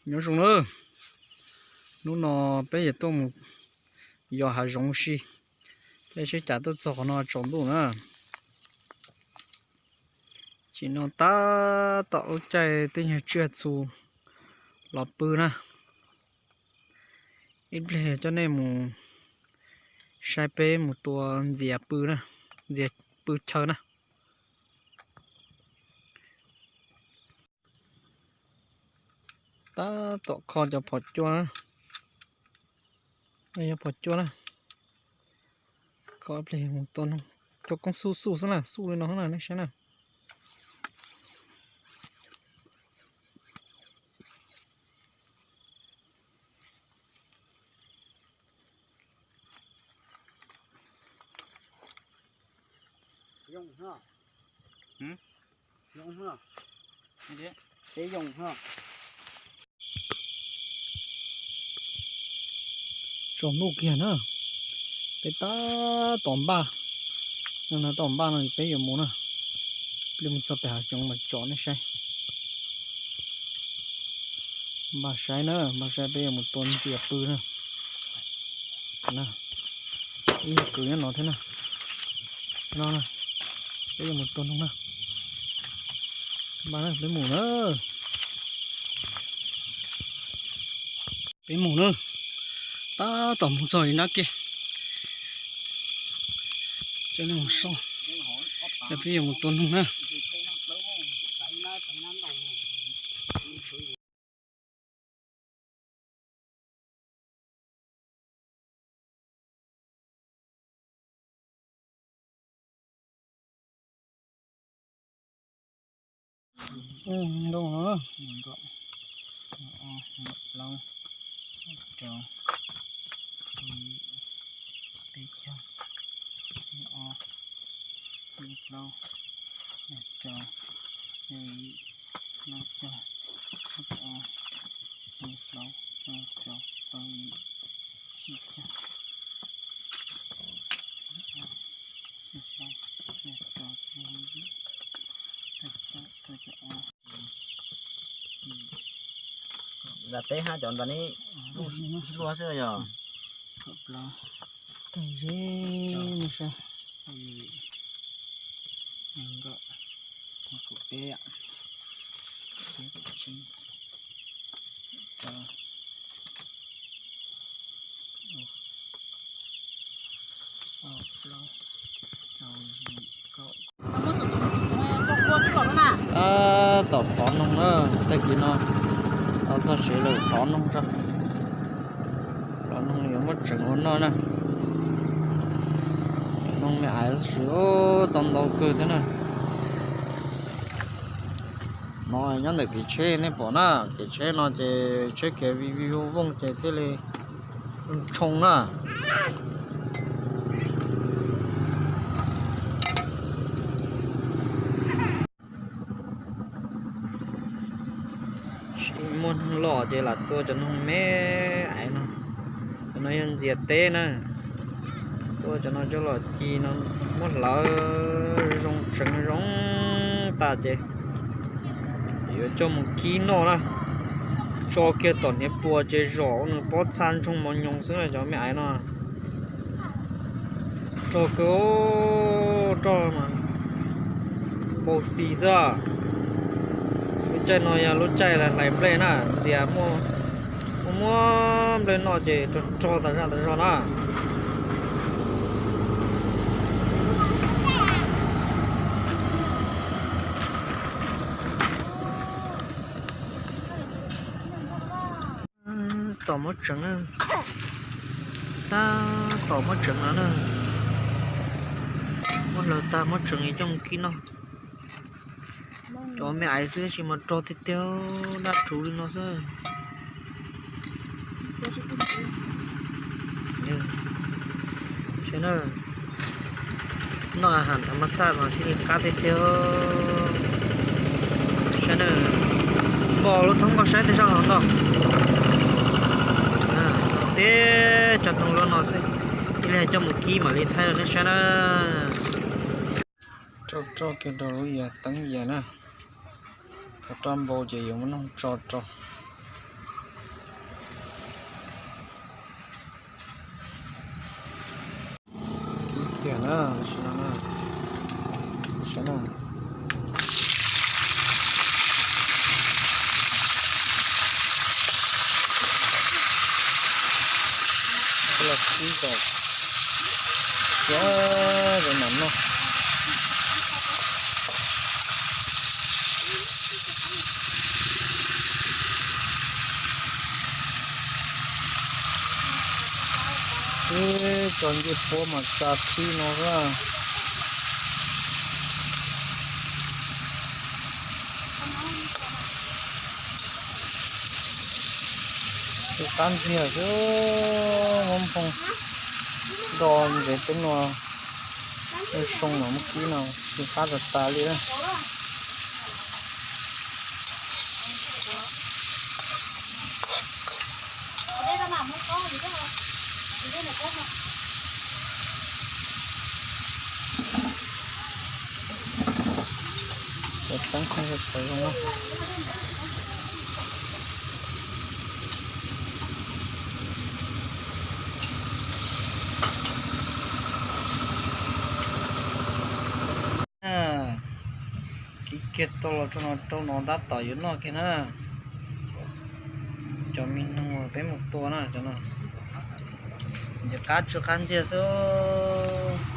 Nyob zoo na, hnub no peb yuav tuaj mus yos hav zoov si, caij tsheb cas tuaj txog qhov no tsaus ntuj na. Tsim no tab tom lub caij twb yog tsiaj txhu los pw na. Ib pliag coj nej mus saib peb mus tua ntxias pw na, ntxias pw chaw na. Tab tom kho cov phom cua na. Yog phom cua na. Kho ib pliag mus tua noog. Cua koob xuj xuj xwb na, xuj li no na, nej saib na. Tsaus ntuj kiag na, peb tab tom npaj, no tab tom npaj no peb yuav mus na. Peb mus txog pem hav zoov mas tsom nej saib. Npaj saib na, npaj saib peb yuav mus tua ntxias pw na. Ib yam kwv nyob no thiab na. No, peb yuav mus tua noog na. Npaj na, peb mus na. Peb mus na, tab tom mus txog li nrab kiag. Coj nej mus soj, peb yuav mus tua noog na. Ntoo no, plaub, rau, peb caug, ob, plaub, rau, plaub caug, plaub, plaub, plaub, Nram teb hab cov nram ne, luaj xwb yog. Tej zeb no saib, kaum peb, kaum tsib, kaum rau, kaum plaub, kaum yim, kaum. Tab tom plov noog na, tag kis no tau txog tsev lawm plov noog tso. Plov noog yuav muab tseev ua noj na. Noog me aiv tab sis tau ntau kawg thiab na. No nyob ntawm kev tsheb nej pom na, kev tsheb no ces tsheb kev vij vij vooj vooj ces thiaj li tshoo na. Tsis muaj noog loj ces lam tua cov noog me aiv no. Cov no yog ntxias teb na. Tua cov no coj los ci no muab hlawv zoo tseev zoo tas ces yuav coj mus kib noj na. Tso kiag tom hniav puas ces zom ua nws pob txha ntsoog mos nyoos xwb na cov me aiv no. Rog kawg, rog mas npau xis xwb. Lub caij no yog lub caij hlais nplej na, ntxias muaj muab nplej noj ces rog rog tas zaj tas zog na. Tom muab tseev, tab tom muab tseev no na. Muab hlawv tag muab tseev coj mus kib noj. Cov me aiv xwb tab sis mas rog tiag tiag, daj rhuv li no xwb. Noj a has thav mas xaj mas thiaj li qab tiag tiag. Saib na, npog lub thoob nkoj saib tej zaj los ntoj. Teb cov noog loj no xwb, ib li coj mus kib mam li thaij rau nej saib na. Rau rau kiag rau lub yas teeb yas na. Thaum roj npau ces yuav muab noog tso rau. Tiag na, tam sim no na, saib na. Los kib kom siav zoo mam noj. Ib co ncej puab mas tsa thib no a. Tus qab ntxiag xwb, muab nphoo do ntsev teb no, soo no muab kib no, tus qab tas tas li. Txeeb qhov txawv zoo na. Kib kiag tau los rau no, rau no tab tom yuav noj kiag na. Cov me noog peb mus tua na, cov no ntxim qab tsw qab ntxiag xwb.